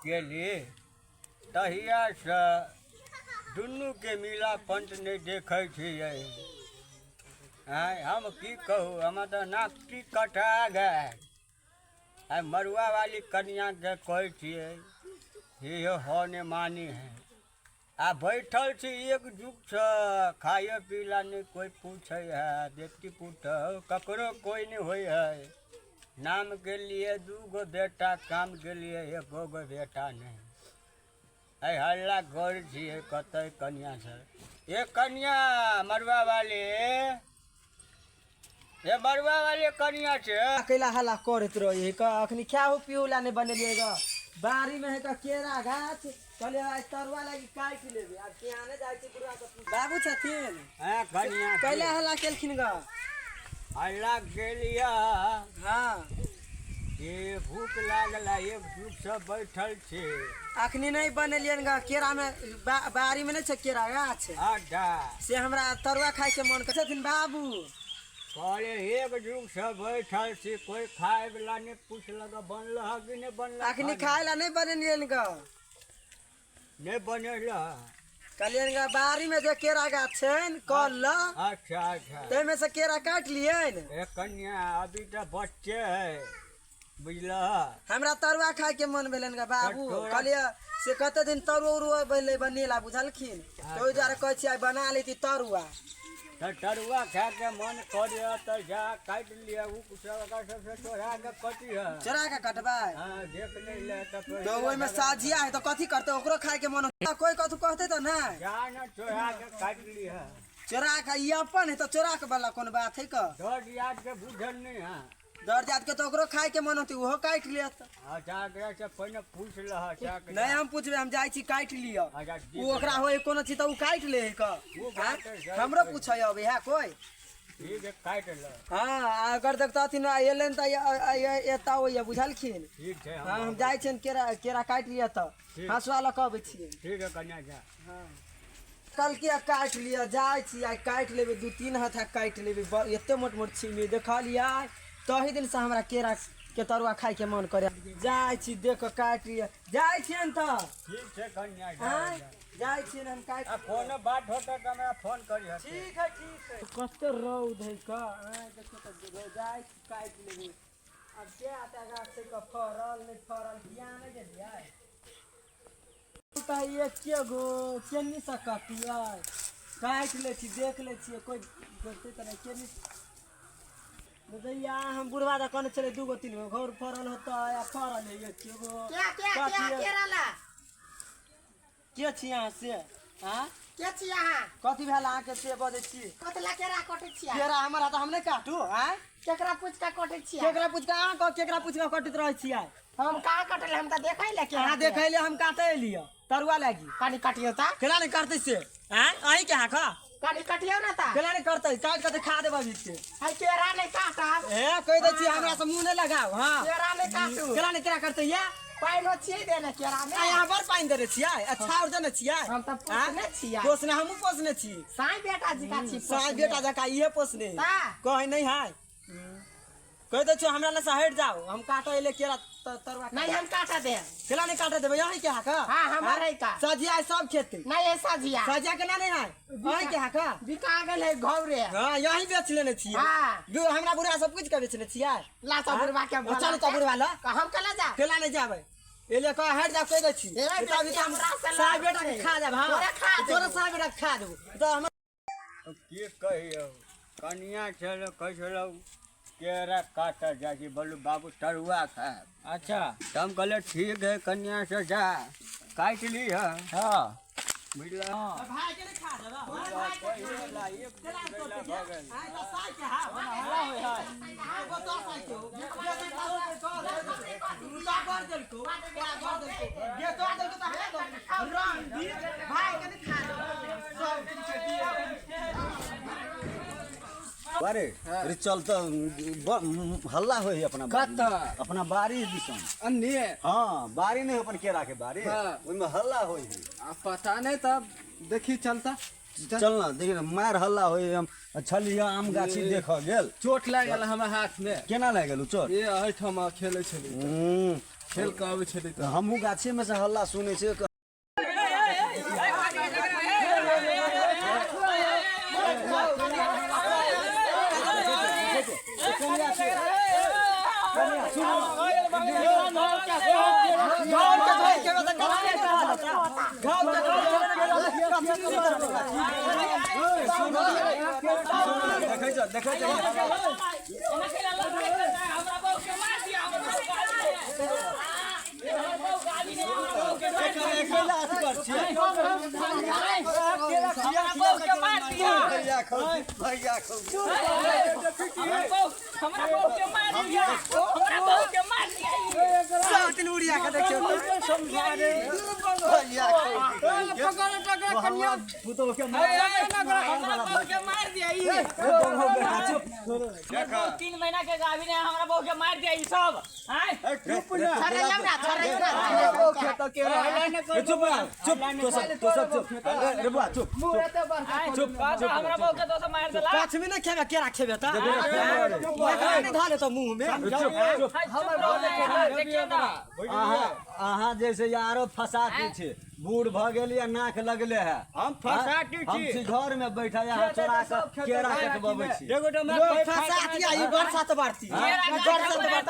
केली तहियासँ दुनूके मिला पंच नहि देखै छियै। आँय, हम की कहू, हमर तऽ नाक कटा गेल। आइ मड़ुआ वाली कनिआँके कहै छियै, हे यौ हो ने मानी है। आ बैठल छी एक जुगसँ, खाइए पीला नहि कोइ पूछै है, बेटी पुतहु ककरो कोइ नहि होइ है। नामके लिए दू गो बेटा, कामके लिए एको गो बेटा नहि। एहि हल्ला करै छियै, कतऽ कनिआँ छै? ए कनिआँ मड़ुआ वाली, ए मड़ुआ वाली कनिआँ छै। अकेला हल्ला करैत रही है, अखनी खाओ पियो ला नहीं बनेलिए ग। बाड़ी में है का केरा गाछ, कहलिए आइ तरुआ लागी काटि लेबे। आब कियाने जाइ छै बुढ़वा के बाबू छथिन। हँ कनिआँ, कैला हल्ला केलखिन ग? हल्ला केलिया ये भूख लागल है, एक जुग से बैठल छी। अखनी नहीं बनेलियन ग। केरा में बाड़ी में नहीं छै केरा गाछ? अच्छा। से हमरा तरुआ खाय के मन करै छथिन बाबू। कहले एक जुग से बैठल छी, कोई खाय वाला नहीं पूछलक बनल है कि नहीं बनल। अखनी खाय ला नहीं बनेलियन ग। नहीं बनल। कहलियन ग, बाड़ी में जे केरा गाछ छैन कल ल। अच्छा अच्छा। ताहिमे से केरा काटि लियन। ए कन्या, अभी तो बच्चे है, बुझल? हमरा तरुआ खाय के मन भेलन ग बाबू। कहलियै से कते दिन तरुआ उरुआ बनलै बनेला, बुझलखिन? तऽ ओहि दुआरे कहै छियै आइ बना लेती तरुआ। तऽ तरुआ खाय के मन करे तऽ जा काटि लिअ, ओ ओकरा सबसे चोरा के कटिह। चोरा के कटबै? हाँ, देख नहि ले तऽ। तऽ ओहिमे साझिया है तऽ कथी करतै? ओकरो खाय के मन होतै। कोई कथू कहतै तऽ नहि। जा ने, चोरा के काटि लिह। चोरा के? ई अपन है तऽ चोरा के वाला कोन बात है क? दर दियाद के बुझल नहि है। दर जात के तऽ ओकरो खाय के मन होतै, ओहो काटि लेत। अच्छा, एकरा से पहिने पूछ लह जा के। नहि, हम पूछबै। हम जाइ छी, काटि लिअ। अच्छा, ठीक। ओ ओकरा होय कोनो चीज तऽ ओ काटि ले है क। ओ बात तऽ सही हमरो कहै। पूछै अबै है कोई? ठीक है, काटि लह। हँ, अगर देखतथिन एलनि तऽ एतऽ अबैया, बुझलखिन? ठीक छै। हँ, हम जाइ छियनि, केरा केरा काटि लिअ तऽ। ठीक। हँसुआ लऽ कऽ अबै छियै। ठीक है कन्या, जा। कहलकै काटि लिअ, जाइ छी आइ काटि लेबै, दू तीन हथा काटि लेबै। एते मोट मोट छिमी देखलियै, तही दिनसँ हमरा केरा के तरुआ खायके मन करे। जाइ छी, देख कऽ काटि लिअ। जाइ छियनि तऽ। ठीक छै कन्या, जा। आँय? जा। जाइ छियनि हम काटि। आ कोनो बात होतै तऽ हमरा फोन करिहऽ। ठीक है, ठीक है। कते रौद है क, आँय? देखियौ तऽ, जाइ छी, काटि लेबै। आब के आटा गाछ छै क, फड़ल नहि फड़ल किया नहि गेलियै तऽ एके गो केन्नी से कटियै। काटि लै छी, देख लै छियै, कोइ देखतै तऽ नहि। केन्नी भैया, हम बुढ़वा दऽ कहने छलै दू गो तीन गो घर फड़ल होतै, आ फड़ल है एके गो। क्या क्या क्या? कथी? केरा ला। के छी अहाँ से? आँ? के छी अहाँ? कथी भेल अहाँके से बजै छी? कतला केरा कटै छियै? केरा हमर है तऽ हम नहि काटू? आँय? केकरा पूछ के कटै छियै? केकरा पूछ कऽ? अहाँ कह, केकरा पूछ कऽ कटैत रहै छियै? हम कहाँ कटल? हम तऽ देखै ले केरा अहाँ के। देखै ले? हम काटै एलियै तरुआ लागी। कनी कटियौ तऽ। केना नहि करतै से? आँय, अहीं के हाँ कनी कटियौ ने तऽ। केना नहि करतै? काटि कऽ तऽ खा देबै अभी के। है, केरा नहि काटब। ए, कहि दै छी, हमरा से मुँह नहि लगाउ। हँ, केरा नहि काटू। केना नहि, केना करतै या? पानिओ छियै देने केरा मे? आइ अहाँ बड़ पानि देने छियै, अच्छा आओर देने छियै। हम तऽ पोसने छियै। पोसने? हमहूँ पोसने छी। साई बेटा जकाँ छी। साई बेटा जकाँ इहे पोसने। ता। कहै नहि है, कहि दै छियौ, हमरा लग से हटि जाउ। हम काटऽ एले केरा तरुआ। नहीं, हम काटा दे। केना नहि काटऽ देबै? अहीं के हाक? हाँ, हमर है का। सजिया सब खेतै। नहीं है सजिया। सजिया केना नहि है? अहीं के हाक? बिका गेल है घौरे। हाँ, यहीं बेच लेने छियै। हाँ। हमरा बुढ़ा सब पूछि कऽ बेचने छियै। ला तो बुढ़वा के बोला। चलू तऽ बुढ़वा लग। हम कला जा? केना नहि जाबै? एले कह, हटि जाउ, कहि दै छी। ए, तऽ अभी तऽ हम हमरा से साय बेटा के लड़तै। खा जाब। हाँ, तोरा खा देबौ। तोरा साय बेटा के खा देबो तऽ हम। की कहियौ कनिया, छल कहै छलहुँ केरा काटऽ जाइ छी, बोलू बाबू तरुआ खायब। तऽ हम कहलियै ठीक है कनिया, से जा काटि लिह। बुझलह? भाई के नहि खा देबै। पहिला एक बेला भऽ गेल। आइ तऽ साय के हा एगो तो साय के हो। कर देलको, कर देलको, गे तो देलको तऽ हमरा रंग दी। भाई के नहि खा देबै सब किछु दिए। अरे अरे, चल तऽ हल्ला होइ है अपना बाड़ी में। कतऽ? अपना बाड़ी दिसन। अन्ने? हाँ, बाड़ी नहीं, अपन केरा के बाड़ी। ओहिमे हल्ला होइ है। आ पता नहीं, तब देखी, चलता। चल ना, देखी ना, मार हल्ला होइ है। हम छलियै आम गाछी देखऽ गेल। चोट लागि गेल हमरा हाथ में। केना लागि गेल उ चोट? ए, एहिठाम खेलै छली। खेल के आबै छलै तऽ हमहूँ गाछे में से हल्ला सुनै छियै। देखै छ। अकेला असगर छियै। भैया खौ, भैया खौ। सब दिन उड़िया के देखियौ। भैया खौ। हमरा पुतोह के मार। 3 महीना के गाभिन है, हमरा बहू के मार दिया ई सब। आय चुप ना। छोड़ैयौ ना, छोड़ैयौ ना। ए, चुप रह, चुप, तो सब चुप। रे बुआ, चुप। चुप, हमरा बहू के दोस्त मार देला। कछमी नहि खेबे, केरा खेबे तऽ एकरा नहि धऽ लेतौ मुँह में। चुप चुप। हमर बहू के देखियौ ना। अहाँ अहाँ जैसे यारो फसा दै छै, बूढ़ भऽ गेली आ नाक लगले है। हम फसा दै हम छी। छी घर में बैठल, यहाँ चोरा के केरा कटबबै छी। एगो तऽ हमरा लोग कोइ फसा दिया ई बरसात बढ़ती, केरा बरसात बढ़ती,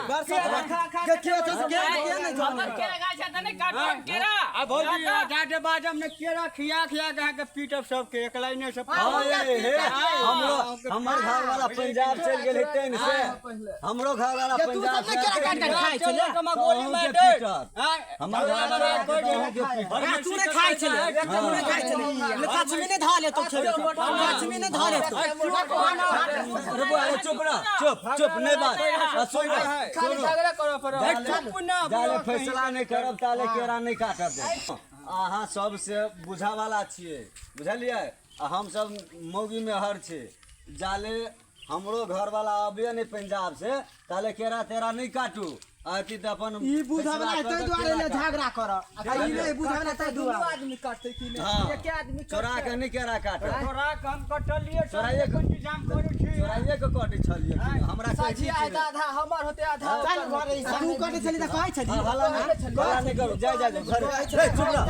बरसात बढ़ती। देखियौ तऽ के के नहि हमर केरा गाछ है त नहीं काटो केरा। आ भौजी जाके बाद हमने केरा खिया खिया के अहाँके पीटब सबके, एकला नहि सब। हाँ, ए, हे, हमरो हमर घर वाला पंजाब चलि गेल हेतै ने से, हमरो घर वाला तू पंजाब सब ने केरा काटि काटि खाइ छलै। गोली मार दे। हमर घर वाला आ, तू नहि खाइ छलै, तू नहि खाइ छलै। ले कछमी नहि धऽ लेतौ खेबे, कछमी नहि धऽ लेतौ। रे बुआ, रे चुप रह, चुप चुप, नहि बात। आ, सुन रे, खाली झगड़ा करऽ पड़त। चुप ना। जाले फैसला नहि करब ताले केरा नहि काटब दे। अहाँ सबसे बुझा वाला छियै, बुझलियै? आ हम सब मौगी में हर छी। जाले हमरो घर वाला अबिये नहि पंजाब से ताले केरा तेरा नहि काटू। अथी तऽ अपन ई बुझवला फैसला ताहि कऽ दुआरे केरा ले काटू। झगड़ा कर, आ ई नहि बुझवला ताहि दुनू दुआरे। आदमी काटतै कि नहि? हाँ। एके आदमी चोरा के नहि केरा काटब। तोरा के हम कटलियै, चोराइए के इंतजाम करै छी। चोराइए के कटै छलियै कि हमरा कहै छी साझी आधा आधा हमर होतै, आधा चल घरे। आ तू कटै छली तऽ कहै छली। हाँ, हल्ला नहि, हल्ला नहि करू। जा जा जा घरे। ए, चुप रह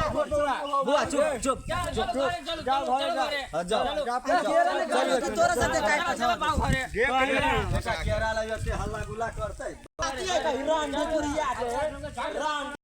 बुआ, चुप चुप। चल चल घरे, चल चल घरे। हाँ, जाओ। आ केरा नहि काटतौ तऽ तोरा सबके काटि कऽ चल बाबू घरे। एकरा केरा लऽ जेतै हल्ला गुल्ला करतै। राम पुरिया के राम।